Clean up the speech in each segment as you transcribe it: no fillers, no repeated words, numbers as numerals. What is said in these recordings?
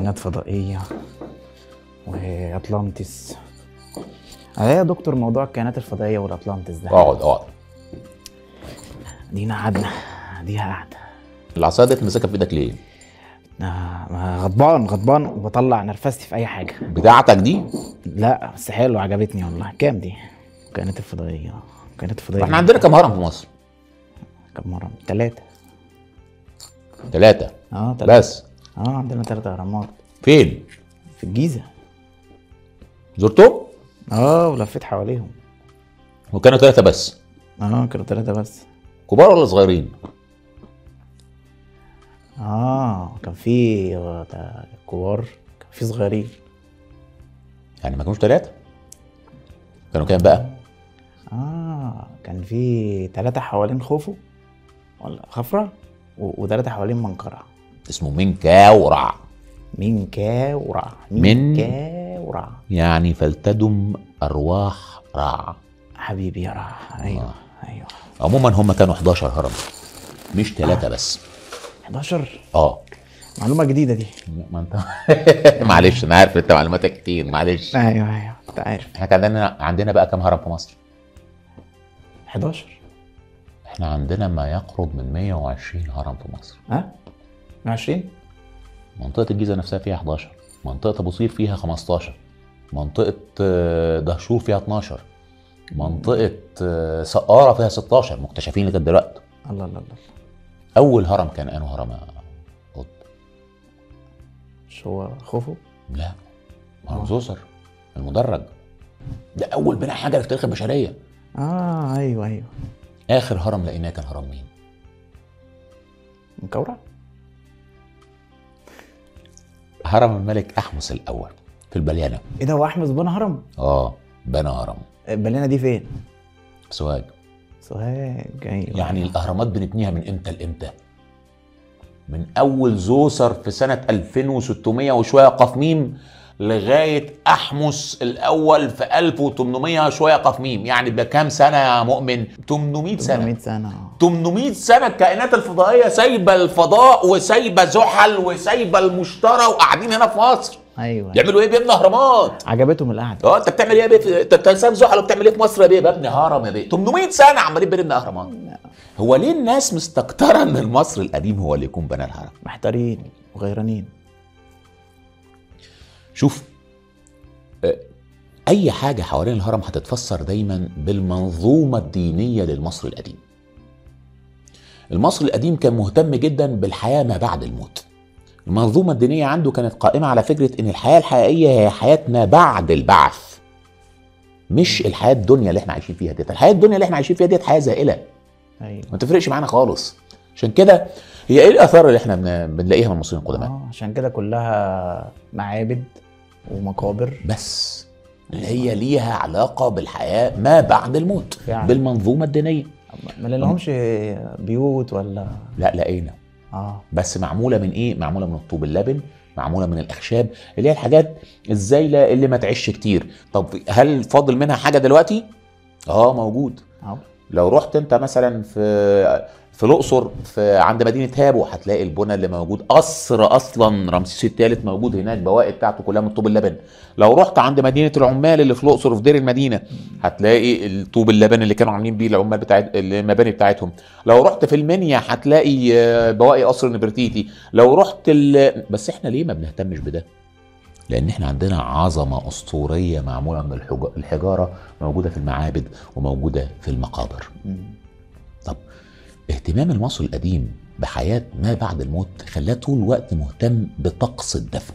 كائنات فضائية واطلانتس. ايه يا دكتور موضوع الكائنات الفضائية والاطلانتس ده؟ اقعد اقعد. دينا قعدنا، ديها قعدة. العصاية دي ماسكها في ايدك ليه؟ غضبان غضبان وبطلع نرفزتي في اي حاجة. بتاعتك دي؟ لا بس حلو، عجبتني والله. كام دي؟ الكائنات الفضائية، الكائنات الفضائية. احنا عندنا كام هرم في مصر؟ كام هرم؟ 3. 3؟ 3 بس. عندنا 3 اهرامات. فين؟ في الجيزة. زرتهم؟ ولفيت حواليهم. وكانوا 3 بس؟ كانوا 3 بس. كبار ولا صغيرين؟ كان في كبار، كان في صغيرين. يعني ما كانوش 3؟ كانوا كام بقى؟ كان في 3 حوالين خوفو ولا خفرة، و3 حوالين منقرع. اسمه منكاورع. منكاورع. منكاورع يعني فلتدم ارواح رع. حبيبي يا رع. ايوه ايوه. عموما هم كانوا 11 هرم مش 3 بس. 11؟ معلومة جديدة دي. ما انت معلش انا عارف انت معلوماتك كتير، معلش. ايوه ايوه انت عارف. احنا كان عندنا بقى كام هرم في مصر؟ 11. احنا عندنا ما يقرب من 120 هرم في مصر. 120؟ منطقة الجيزة نفسها فيها 11، منطقة أبو قير فيها 15، منطقة دهشور فيها 12، منطقة سقارة فيها 16 مكتشفين لغاية دلوقتي. الله الله الله. أول هرم كان أنه هرم يا قطب؟ مش هو خوفو؟ لا، هرم زوسر المدرج. ده أول بناء حجري في تاريخ البشرية. ايوه ايوه. آخر هرم لقيناه كان هرم مين؟ منكورع؟ هرم الملك أحمس الأول في البليانة. ايه ده، هو أحمس بنى هرم؟ بنى هرم. البليانة دي فين؟ سوهاج. سوهاج، ايوه. يعني الأهرامات بنبنيها من امتى لامتى؟ من أول زوسر في سنة 2600 وشوية قفميم لغاية أحمس الأول في 1800 شوية قفميم. يعني بكام سنة يا مؤمن؟ 800 سنة. 800 سنة. 800 سنة الكائنات الفضائية سايبة الفضاء وسايبة زحل وسايبة المشتري وقاعدين هنا في مصر. ايوه. بيعملوا ايه؟ بيبنوا اهرامات. عجبتهم القعدة. انت بتعمل ايه يا بيه؟ انت سايب زحل وبتعمل ايه في مصر يا بيه؟ ببني هرم يا بيه. 800 سنة عمالين بنبني اهرامات. هو ليه الناس مستكترة ان المصري القديم هو اللي يكون بنى الهرم؟ محتارين وغيرانين. شوف، اي حاجة حوالين الهرم هتتفسر دايما بالمنظومه الدينية للمصري القديم. المصري القديم كان مهتم جدا بالحياة ما بعد الموت. المنظومة الدينية عنده كانت قائمة على فكرة ان الحياة الحقيقية هي حياة ما بعد البعث، مش الحياة الدنيا اللي احنا عايشين فيها ديت. الحياة الدنيا اللي احنا عايشين فيها ديت حياة زائلة. ايوه. ما تفرقش معانا خالص. عشان كده هي ايه الاثار اللي احنا بنلاقيها من المصريين القدماء؟ عشان كده كلها معابد ومقابر بس، اللي هي ليها علاقة بالحياة ما بعد الموت يعني. بالمنظومه الدينية. ما لهمش بيوت ولا؟ لا لقينا. بس معمولة من ايه؟ معمولة من الطوب اللبن، معمولة من الاخشاب، اللي هي الحاجات الزايله اللي ما تعيش كتير. طب هل فاضل منها حاجة دلوقتي؟ موجود. لو رحت انت مثلا في الاقصر في عند مدينة هابو هتلاقي البنى اللي موجود، قصر اصلا رمسيس الثالث موجود هناك، بواقي بتاعته كلها من طوب اللبن. لو رحت عند مدينة العمال اللي في الاقصر في دير المدينة هتلاقي الطوب اللبن اللي كانوا عاملين بيه العمال بتاعت المباني بتاعتهم. لو رحت في المنيا هتلاقي بواقي قصر نبرتيتي. لو رحت بس احنا ليه ما بنهتمش بده؟ لان احنا عندنا عظمه اسطورية معمولة من الحجارة، موجودة في المعابد وموجودة في المقابر. طب اهتمام المصري القديم بحياة ما بعد الموت خلاه طول الوقت مهتم بطقس الدفن،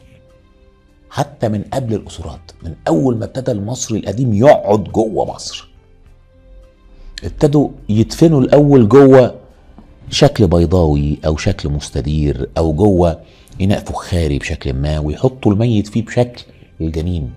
حتى من قبل الأسرات. من أول ما ابتدى المصري القديم يقعد جوه مصر، ابتدوا يدفنوا الأول جوه شكل بيضاوي أو شكل مستدير أو جوه إناء فخاري بشكل ما، ويحطوا الميت فيه بشكل الجنين.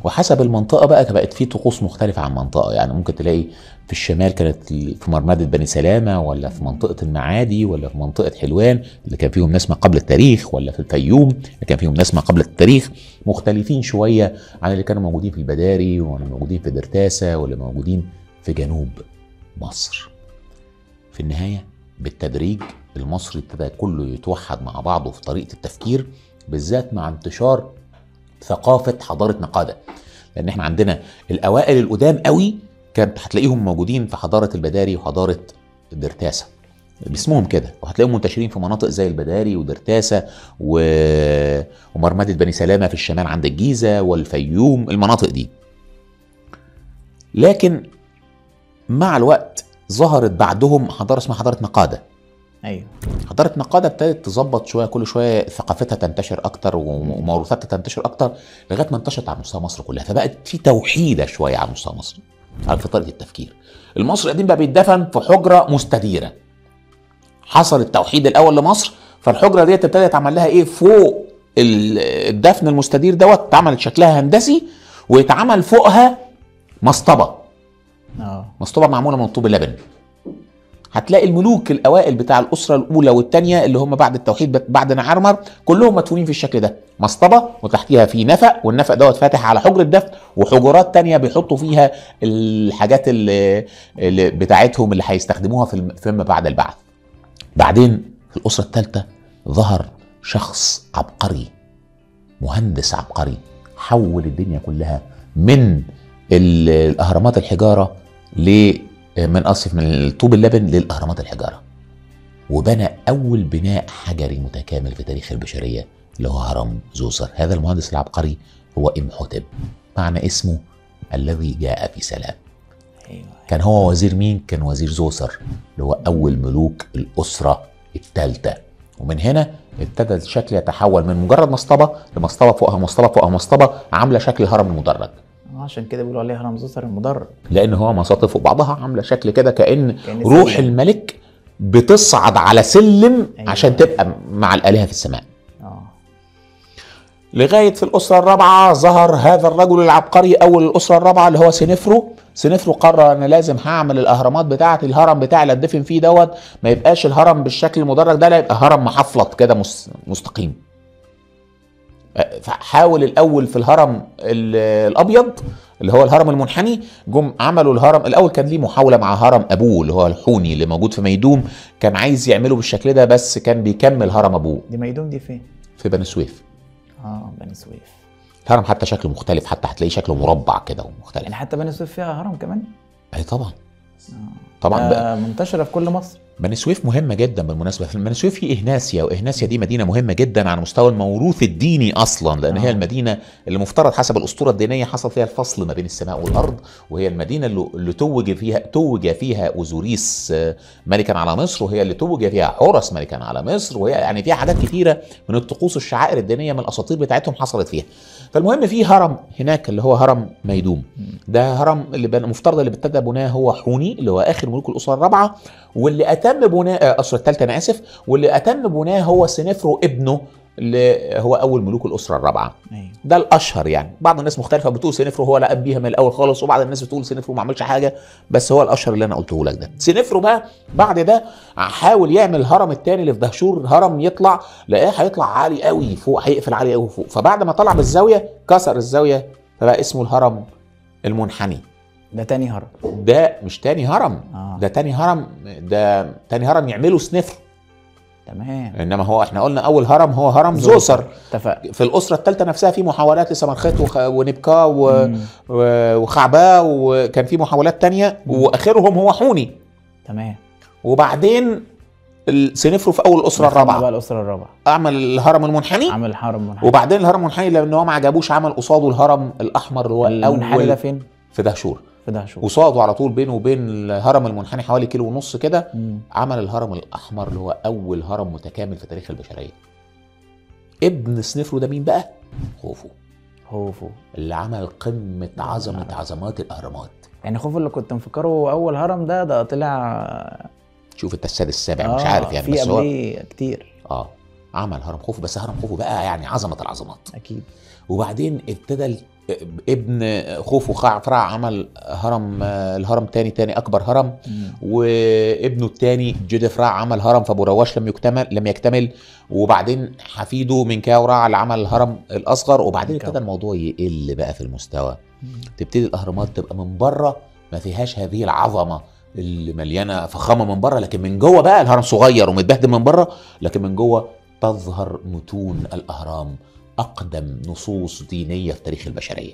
وحسب المنطقة بقى بقت فيه طقوس مختلفة عن منطقة. يعني ممكن تلاقي في الشمال كانت في مرمدة بني سلامة، ولا في منطقة المعادي، ولا في منطقة حلوان اللي كان فيهم ناس ما قبل التاريخ، ولا في الفيوم اللي كان فيهم ناس ما قبل التاريخ، مختلفين شوية عن اللي كانوا موجودين في البداري، واللي موجودين في درتاسة، واللي موجودين في جنوب مصر. في النهاية بالتدريج المصري ابتدى كله يتوحد مع بعضه في طريقة التفكير، بالذات مع انتشار ثقافة حضارة نقاده. لان احنا عندنا الاوائل القدام قوي كانت هتلاقيهم موجودين في حضارة البداري وحضارة درتاسه باسمهم كده، وهتلاقيهم منتشرين في مناطق زي البداري ودرتاسه ومرمده بني سلامه في الشمال عند الجيزة والفيوم، المناطق دي. لكن مع الوقت ظهرت بعدهم حضارة اسمها حضارة نقاده. ايوه، حضارة نقاده ابتدت تظبط شوية، كل شوية ثقافتها تنتشر اكتر وموروثاتها تنتشر اكتر لغاية ما انتشرت على مستوى مصر كلها، فبقت في توحيده شوية على مستوى مصر على في طريقه التفكير. المصري القديم بقى بيتدفن في حجره مستديره. حصل التوحيد الاول لمصر، فالحجره ديت ابتدت يتعمل لها ايه فوق الدفن المستدير دوت، اتعملت شكلها هندسي ويتعمل فوقها مصطبه. مصطبه معمولة من طوب اللبن. هتلاقي الملوك الاوائل بتاع الاسرة الاولى والثانية اللي هم بعد التوحيد بعد نعرمر كلهم مدفونين في الشكل ده، مصطبه وتحتيها في نفق، والنفق دوت فاتح على حجره دفن وحجرات تانية بيحطوا فيها الحاجات اللي بتاعتهم اللي هيستخدموها فيما بعد البعث. بعدين في الاسرة الثالثة ظهر شخص عبقري، مهندس عبقري، حول الدنيا كلها من الاهرامات الحجارة من اسف من الطوب اللبن للاهرامات الحجارة، وبنى اول بناء حجري متكامل في تاريخ البشرية اللي هو هرم زوسر. هذا المهندس العبقري هو امحتب، معنى اسمه الذي جاء في سلام. ايوه، كان هو وزير مين؟ كان وزير زوسر اللي هو اول ملوك الاسرة الثالثة. ومن هنا ابتدى الشكل يتحول من مجرد مصطبه لمصطبه فوقها مصطبه فوقها مصطبه عامله شكل الهرم المدرج. عشان كده بيقولوا عليه هرم زوسر المدرج، لان هو مصاطب فوق بعضها عامله شكل كده كأن روح سلم. الملك بتصعد على سلم. أيوة. عشان تبقى مع الآلهة في السماء. لغاية في الاسرة الرابعة ظهر هذا الرجل العبقري اول الاسرة الرابعة اللي هو سنفرو. سنفرو قرر انا لازم هعمل الاهرامات بتاعه الهرم بتاعي اللي اتدفن فيه دوت ما يبقاش الهرم بالشكل المدرج ده، لا يبقى هرم محفلط كده مستقيم. فحاول الاول في الهرم الابيض اللي هو الهرم المنحني، جم عملوا الهرم الاول كان ليه محاولة مع هرم ابوه اللي هو الحوني اللي موجود في ميدوم، كان عايز يعمله بالشكل ده بس كان بيكمل هرم ابوه. دي ميدوم دي فين؟ في بني سويف. بني سويف. الهرم حتى شكله مختلف، حتى هتلاقيه شكله مربع كده ومختلف. يعني حتى بني سويف فيها هرم كمان؟ اي طبعا. طبعا بقى منتشرة في كل مصر. بني سويف مهمة جدا بالمناسبة. بني سويف في اهناسيا، واهناسيا دي مدينة مهمة جدا على مستوى الموروث الديني اصلا، لان هي المدينة اللي مفترض حسب الاسطورة الدينية حصل فيها الفصل ما بين السماء والارض، وهي المدينة اللي توج فيها اوزوريس ملكا على مصر، وهي اللي توج فيها حورس ملكا على مصر، وهي يعني فيها حاجات كتيرة من الطقوس الشعائر الدينية من الاساطير بتاعتهم حصلت فيها. فالمهم في هرم هناك اللي هو هرم ميدوم، ده هرم اللي المفترض اللي ابتدى بناه هو حوني اللي هو اخر ملوك الاسرة الرابعة، واللي اتم بناء الاسرة الثالثة انا اسف، واللي اتم بناه هو سنفرو ابنه اللي هو اول ملوك الاسرة الرابعة. أيوه. ده الاشهر يعني، بعض الناس مختلفة بتقول سنفرو هو اللي قام بيها من الاول خالص، وبعض الناس بتقول سنفرو ما عملش حاجة، بس هو الاشهر اللي انا قلته لك ده. سنفرو بقى بعد ده حاول يعمل الهرم الثاني اللي في دهشور، هرم يطلع لقاه هيطلع عالي قوي فوق، هيقفل عالي قوي فوق، فبعد ما طلع بالزاوية كسر الزاوية فبقى اسمه الهرم المنحني. ده تاني هرم؟ ده مش تاني هرم، ده تاني هرم، ده تاني هرم يعمله سنفرو. تمام. انما هو احنا قلنا اول هرم هو هرم زوسر. اتفق. في الاسرة الثالثة نفسها في محاولات لسمرخت ونبكا وخعباه، وكان في محاولات تانية، واخرهم هو حوني. تمام. وبعدين سنفرو في اول الاسرة الرابعة بقى الاسرة الرابعة عمل الهرم المنحني، عمل الهرم المنحني، وبعدين الهرم المنحني لان هو ما عجبوش عمل قصاده الهرم الاحمر اللي هو المنحني. ده فين؟ في دهشور. في دهشور قصاده على طول، بينه وبين الهرم المنحني حوالي 1.5 كيلو كده. عمل الهرم الاحمر اللي هو اول هرم متكامل في تاريخ البشرية. ابن سنفرو ده مين بقى؟ خوفو. خوفو اللي عمل قمة عظمه عظمات الاهرامات. يعني خوفو اللي كنت مفكرة اول هرم ده طلع، شوف انت السادس السابع مش عارف يعني، في بس هو كتير. عمل هرم خوفو، بس هرم خوفو بقى يعني عظمه العظمات اكيد. وبعدين ابتدى ابن خوفو خعفرع عمل هرم، الهرم تاني اكبر هرم. وابنه التاني جدفرع عمل هرم فابو رواش لم يكتمل. وبعدين حفيده منكاورع اللي عمل الهرم الاصغر. وبعدين ابتدى الموضوع يقل بقى في المستوى. تبتدي الاهرامات تبقى من بره ما فيهاش هذه العظمة اللي مليانة فخامة من بره، لكن من جوه بقى الهرم صغير ومتبهدل من بره، لكن من جوه تظهر متون الأهرام، أقدم نصوص دينية في تاريخ البشرية.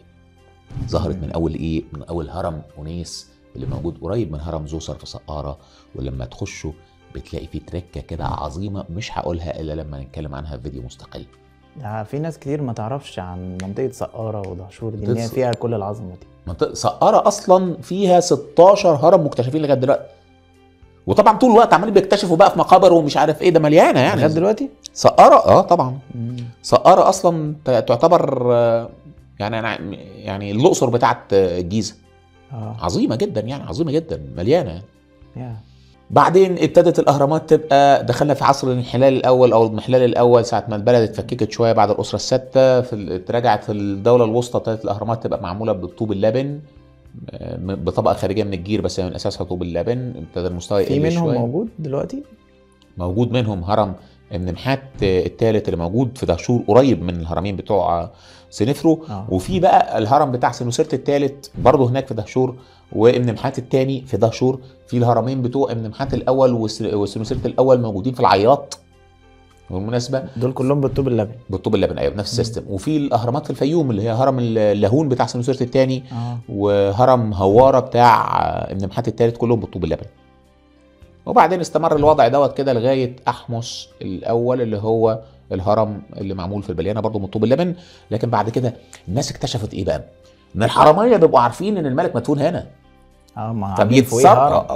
ظهرت من أول إيه؟ من أول هرم أونيس اللي موجود قريب من هرم زوسر في سقارة، ولما تخشه بتلاقي فيه تركة كده عظيمة مش هقولها إلا لما نتكلم عنها في فيديو مستقل. في ناس كتير ما تعرفش عن منطقة سقارة ودهشور دي، إن هي فيها كل العظمة دي. منطقة سقارة أصلا فيها 16 هرم مكتشفين لغاية دلوقتي، وطبعا طول الوقت عمالين بيكتشفوا بقى في مقابر ومش عارف ايه، ده مليانة يعني لغاية دلوقتي. سقاره طبعا. سقاره اصلا تعتبر يعني انا يعني الاقصر بتاعت الجيزة. عظيمة جدا يعني، عظيمة جدا، مليانة يعني. بعدين ابتدت الاهرامات تبقى، دخلنا في عصر الانحلال الاول او الاضمحلال الاول، ساعة ما البلد اتفككت شوية بعد الاسرة السادسة، اترجعت في الدولة الوسطى، ابتدت الاهرامات تبقى معمولة بالطوب اللبن، بطبقه خارجية من الجير بس من اساسها طوب اللبن. ابتدى المستوى يقل شوية. في منهم موجود دلوقتي؟ موجود منهم هرم ابن محات الثالث اللي موجود في دهشور قريب من الهرمين بتوع سنفرو. وفي بقى الهرم بتاع سنوسرت الثالث برضه هناك في دهشور، وابن محات الثاني في دهشور. في الهرمين بتوع ابن محات الاول وسنوسرت الاول موجودين في العياط بالمناسبة. دول كلهم بالطوب اللبن. بالطوب اللبن، ايوه، بنفس ال system. وفي الاهرامات في الفيوم اللي هي هرم اللاهون بتاع سنوسرت الثاني، وهرم هواره بتاع ابن محات الثالث، كلهم بالطوب اللبن. وبعدين استمر الوضع دوت كده لغاية احمس الاول اللي هو الهرم اللي معمول في البليانه برضه من طوب اللبن. لكن بعد كده الناس اكتشفت ايه بقى؟ ان الحرامية بيبقوا عارفين ان الملك مدفون هنا.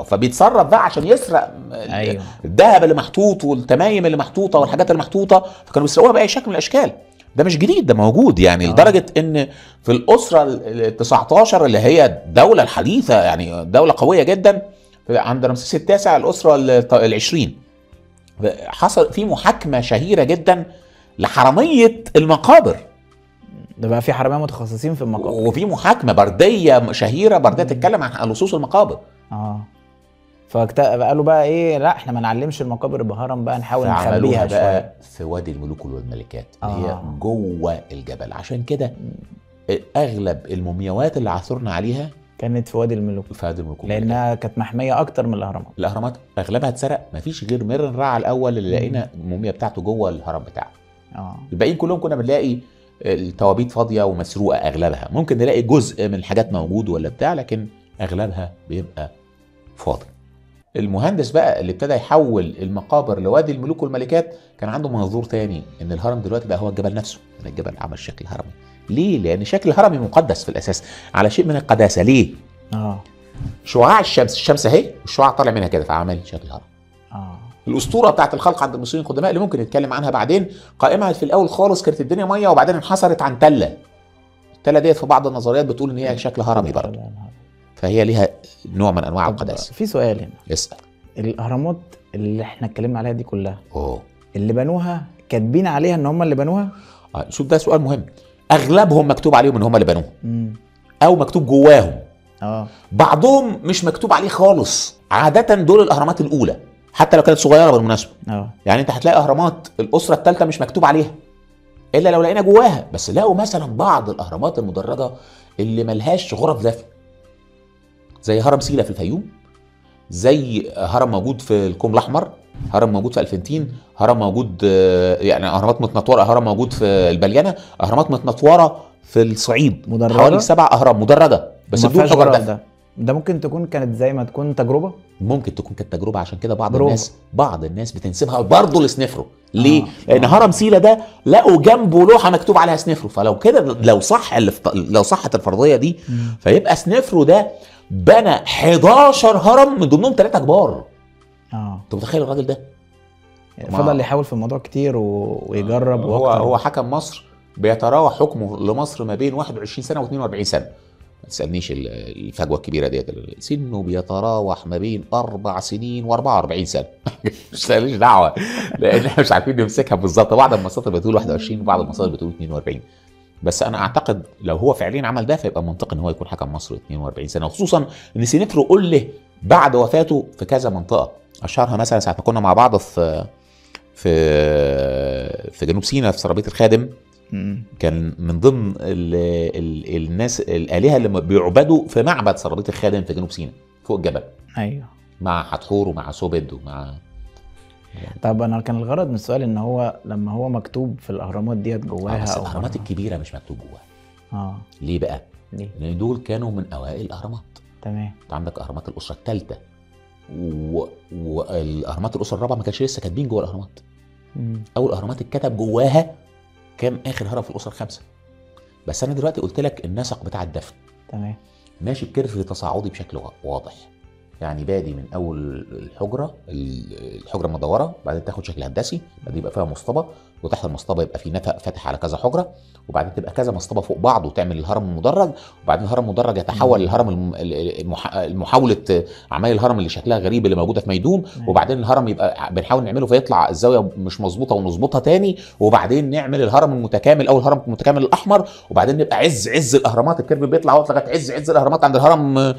فبيتصرف بقى عشان يسرق. أيوه. الذهب اللي محطوط والتمايم اللي محطوطة والحاجات اللي محطوطة، فكانوا بيسرقوها باي شكل من الاشكال. ده مش جديد، ده موجود يعني. لدرجة ان في الاسرة ال 19 اللي هي الدولة الحديثة، يعني دولة قوية جدا، عند رمسيس التاسع الاسرة ال 20 حصل في محاكمة شهيرة جدا لحراميه المقابر. ده بقى في حرامية متخصصين في المقابر، وفي محاكمة برديه شهيرة، برديه تتكلم عن لصوص المقابر. فقالوا بقى ايه، لا احنا ما نعلمش المقابر بهرم بقى، نحاول نخبيها بقى في وادي الملوك والملكات اللي هي جوه الجبل. عشان كده اغلب المومياوات اللي عثرنا عليها كانت في وادي الملوك، في وادي الملوك، لانها كانت محمية اكتر من الاهرامات. الاهرامات اغلبها اتسرق، مفيش غير ميرن رع الاول اللي لقينا الموميا بتاعته جوه الهرم بتاعه. الباقيين كلهم كنا بنلاقي التوابيت فاضية ومسروقه اغلبها، ممكن نلاقي جزء من الحاجات موجود ولا بتاع، لكن اغلبها بيبقى فاضي. المهندس بقى اللي ابتدى يحول المقابر لوادي الملوك والملكات كان عنده منظور تاني، ان الهرم دلوقتي بقى هو الجبل نفسه، ان الجبل عمل شكل هرمي. ليه؟ لان شكل الهرمي مقدس في الاساس، على شيء من القداسة. ليه؟ شعاع الشمس، الشمس اهي والشعاع طالع منها كده، فعمل شكل هرم. الاسطورة بتاعت الخلق عند المصريين القدماء اللي ممكن نتكلم عنها بعدين، قائمة في الاول خالص كانت الدنيا مية، وبعدين انحصرت عن تله. التلة ديت في بعض النظريات بتقول ان هي شكل هرمي برضه، فهي ليها نوع من انواع القداسة. في سؤال هنا. اسال. الاهرامات اللي احنا اتكلمنا عليها دي كلها، اللي بنوها كاتبين عليها ان هم اللي بنوها؟ شوف، ده سؤال مهم. اغلبهم مكتوب عليهم ان هم اللي بنوها، او مكتوب جواهم. بعضهم مش مكتوب عليه خالص. عادة دول الاهرامات الاولى حتى لو كانت صغيرة بالمناسبة. يعني انت هتلاقي اهرامات الاسرة الثالثة مش مكتوب عليها الا لو لقينا جواها. بس لقوا مثلا بعض الاهرامات المدرجة اللي ملهاش غرف دفن، زي هرم سيلة في الفيوم، زي هرم موجود في الكوم الاحمر، هرم موجود في الفنتين، هرم موجود يعني اهرامات متنطوره، هرم موجود في البليانه، اهرامات متنطوره في الصعيد، مدرجة. حوالي 7 اهرام مدرجة بس بدون حجر دفن. ده ممكن تكون كانت زي ما تكون تجربه، ممكن تكون كانت تجربه. عشان كده بعض الناس بتنسبها برضه لسنفرو. ليه؟ لان هرم سيلة ده لقوا جنبه لوحة مكتوب عليها سنفرو، فلو كده لو صح لو صحت الفرضية دي فيبقى سنفرو ده بنى 11 هرم من ضمنهم 3 كبار. انت متخيل الراجل ده؟ فضل يحاول في الموضوع كتير ويجرب. هو حكم مصر، بيتراوح حكمه لمصر ما بين 21 سنة و42 سنة. ما تسالنيش الفجوة الكبيرة ديت، سنة بيتراوح ما بين 4 سنين و44 سنة. مش ماليش دعوه، لان احنا مش عارفين نمسكها بالظبط. بعض المصادر بتقول 21 وبعض المصادر بتقول 42، بس انا اعتقد لو هو فعليا عمل ده فيبقى منطقي ان هو يكون حكم مصر 42 سنة، وخصوصا ان سنفرو قلة بعد وفاته في كذا منطقة، اشهرها مثلا ساعة ما كنا مع بعض في في في جنوب سيناء في سرابيط الخادم، كان من ضمن ال الناس الآلهة اللي بيعبدوا في معبد سرابيط الخادم في جنوب سيناء فوق الجبل. ايوه، مع حتحور ومع سوبد ومع طب انا كان الغرض من السؤال ان هو لما هو مكتوب في الاهرامات ديت جواها، بس الاهرامات الكبيرة مش مكتوب جواها. ليه بقى؟ ليه؟ لان دول كانوا من اوائل الاهرامات. تمام. انت عندك اهرامات الاسرة الثالثة والاهرامات الاسرة الرابعة ما كانش لسه كاتبين جوه الاهرامات. اول اهرامات اتكتب جواها كان اخر هرم في الاسرة الخامسة. بس انا دلوقتي قلت لك النسق بتاع الدفن. تمام. ماشي ب curve تصاعدي بشكل واضح. يعني بادي من اول الحجرة، الحجرة المدوره، بعدين تاخد شكل هندسي، بعدين يبقى فيها مصطبه، وتحت المصطبه يبقى في نفق فاتح على كذا حجره، وبعدين تبقى كذا مصطبه فوق بعض وتعمل الهرم المدرج، وبعدين الهرم المدرج يتحول للهرم المحاولة اعمال الهرم اللي شكلها غريب اللي موجودة في ميدوم، وبعدين الهرم يبقى بنحاول نعمله فيطلع الزاوية مش مظبوطة ونظبطها تاني، وبعدين نعمل الهرم المتكامل او الهرم المتكامل الاحمر، وبعدين نبقى عز الاهرامات، ال curve بيطلع لغاية عز الاهرامات عند الهرم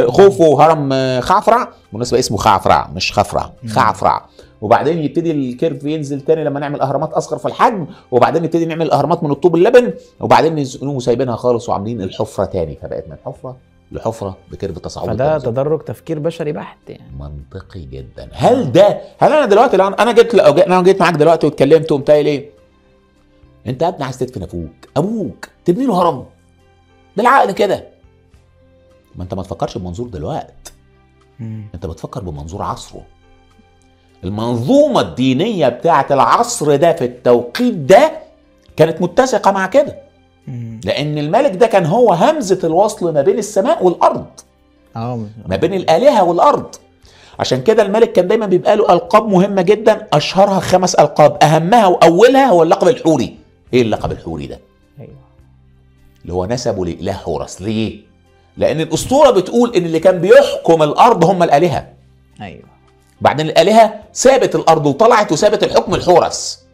خوفو وهرم خعفرع، بالمناسبة اسمه خعفرع مش خفرع، خعفرع. وبعدين يبتدي ال curve ينزل تاني لما نعمل اهرامات اصغر في الحجم، وبعدين نبتدي نعمل اهرامات من الطوب اللبن، وبعدين نقوم سايبينها خالص وعاملين الحفرة تاني، فبقت من حفره لحفره ب curve تصاعدي. فده تدرج تفكير بشري بحت يعني. منطقي جدا. هل ده، هل انا دلوقتي لو انا جيت، انا جيت معاك دلوقتي واتكلمت وقمت قايل ايه؟ انت يا ابني عايز تدفن ابوك تبني له هرم بالعقل كده. ما انت ما تفكرش بمنظور دلوقتي. انت بتفكر بمنظور عصره. المنظومة الدينية بتاعة العصر ده في التوقيت ده كانت متسقة مع كده. لأن الملك ده كان هو همزة الوصل ما بين السماء والأرض، ما بين الآلهة والأرض. عشان كده الملك كان دايما بيبقى له ألقاب مهمة جدا، أشهرها 5 ألقاب، أهمها وأولها هو اللقب الحوري. إيه اللقب الحوري ده؟ أيوه. اللي هو نسبه لإله حورس. ليه؟ لأن الأسطورة بتقول إن اللي كان بيحكم الأرض هم الآلهة. أيوه. بعدين الآلهة سابت الأرض وطلعت وسابت الحكم لحورس.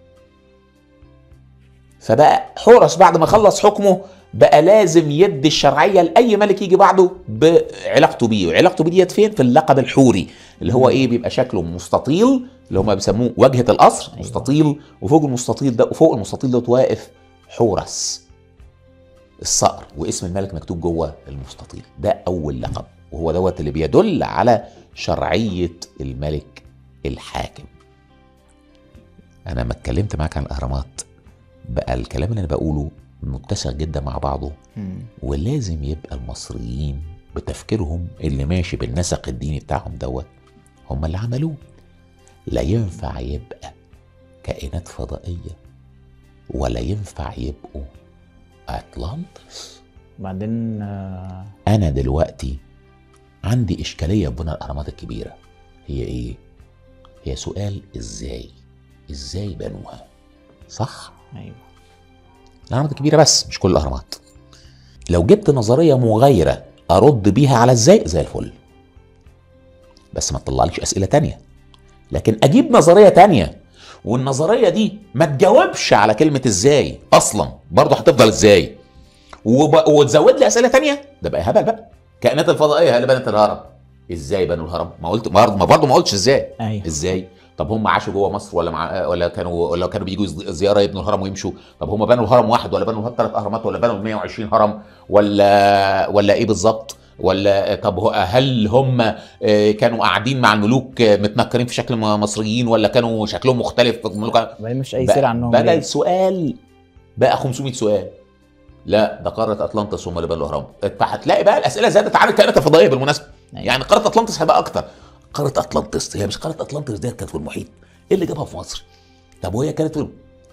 فبقى حورس بعد ما خلص حكمه بقى لازم يدي الشرعية لأي ملك يجي بعده بعلاقته بيه، وعلاقته بيه ديت فين؟ في اللقب الحوري اللي هو إيه؟ بيبقى شكله مستطيل اللي هم بيسموه واجهة القصر. أيوة. مستطيل، وفوق المستطيل ده، وفوق المستطيل ده واقف حورس الصقر، واسم الملك مكتوب جوه المستطيل. ده أول لقب، وهو دوت اللي بيدل على شرعية الملك الحاكم. أنا ما اتكلمت معاك عن الأهرامات، بقى الكلام اللي أنا بقوله متسق جدا مع بعضه. ولازم يبقى المصريين بتفكيرهم اللي ماشي بالنسق الديني بتاعهم دوت هم اللي عملوه. لا ينفع يبقى كائنات فضائية، ولا ينفع يبقوا أطلانتس. بعدين أنا دلوقتي عندي إشكالية في بناء الأهرامات الكبيرة. هي إيه؟ هي سؤال إزاي؟ إزاي بنوها؟ صح؟ أيوه. الأهرامات الكبيرة بس، مش كل الأهرامات. لو جبت نظرية مغايرة أرد بيها على إزاي زي الفل، بس ما تطلعليش أسئلة تانية. لكن أجيب نظرية تانية والنظرية دي ما تجاوبش على كلمة إزاي أصلا، برضه هتفضل إزاي، وتزود لي أسئلة تانية، ده بقى هبل بقى. كائنات الفضائية هي اللي بنت الهرم. ازاي بنوا الهرم؟ ما قلت ما برضه ما قلتش ازاي. أيوه. ازاي؟ طب هم عاشوا جوه مصر ولا ولا كانوا بيجوا زيارة يبنوا الهرم ويمشوا؟ طب هم بنوا الهرم واحد ولا بنوا 3 اهرامات ولا بنوا 120 هرم ولا ايه بالظبط؟ ولا طب هل هم كانوا قاعدين مع الملوك متنكرين في شكل مصريين ولا كانوا شكلهم مختلف؟ مش اي سيره عنهم. بدل سؤال بقى 500 سؤال. لا ده قارة أطلانتس هم اللي بنوا الأهرام. فهتلاقي بقى الأسئلة زادت عن الكائنات الفضائية بالمناسبة. أيوة. يعني قارة أطلانتس هيبقى أكتر. قارة أطلانتس هي مش قارة أطلانتس ديت كانت في المحيط، إيه اللي جابها في مصر؟ طب وهي كانت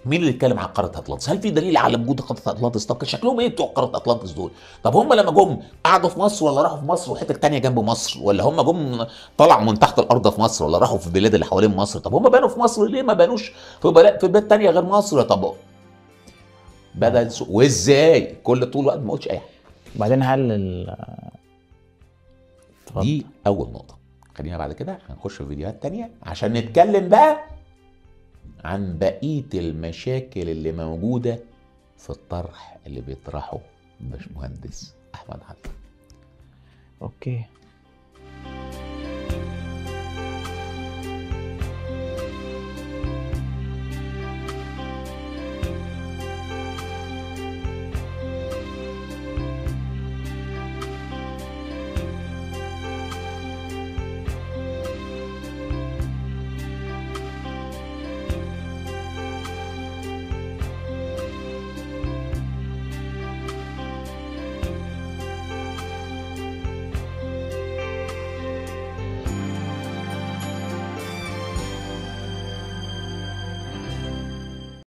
مين اللي اتكلم عن قارة أطلانتس؟ هل في دليل على وجود قارة أطلانتس؟ طب كان شكلهم إيه بتوع قارة أطلانتس دول؟ طب هم لما جم قعدوا في مصر ولا راحوا في مصر وحتة تانية جنب مصر؟ ولا هم جم طلعوا من تحت الأرض في مصر ولا راحوا في البلاد اللي حوالين مصر؟ طب هم بنوا في مصر ليه ما بنوش في بلاد تانية غير مصر؟ طب بدل وازاي؟ كل طول الوقت ما قلتش اي حاجة. وبعدين هل دي اول نقطة. خلينا بعد كده هنخش في فيديوهات تانية عشان نتكلم بقى عن بقية المشاكل اللي موجودة في الطرح اللي بيطرحه باشمهندس احمد عدلي. okay.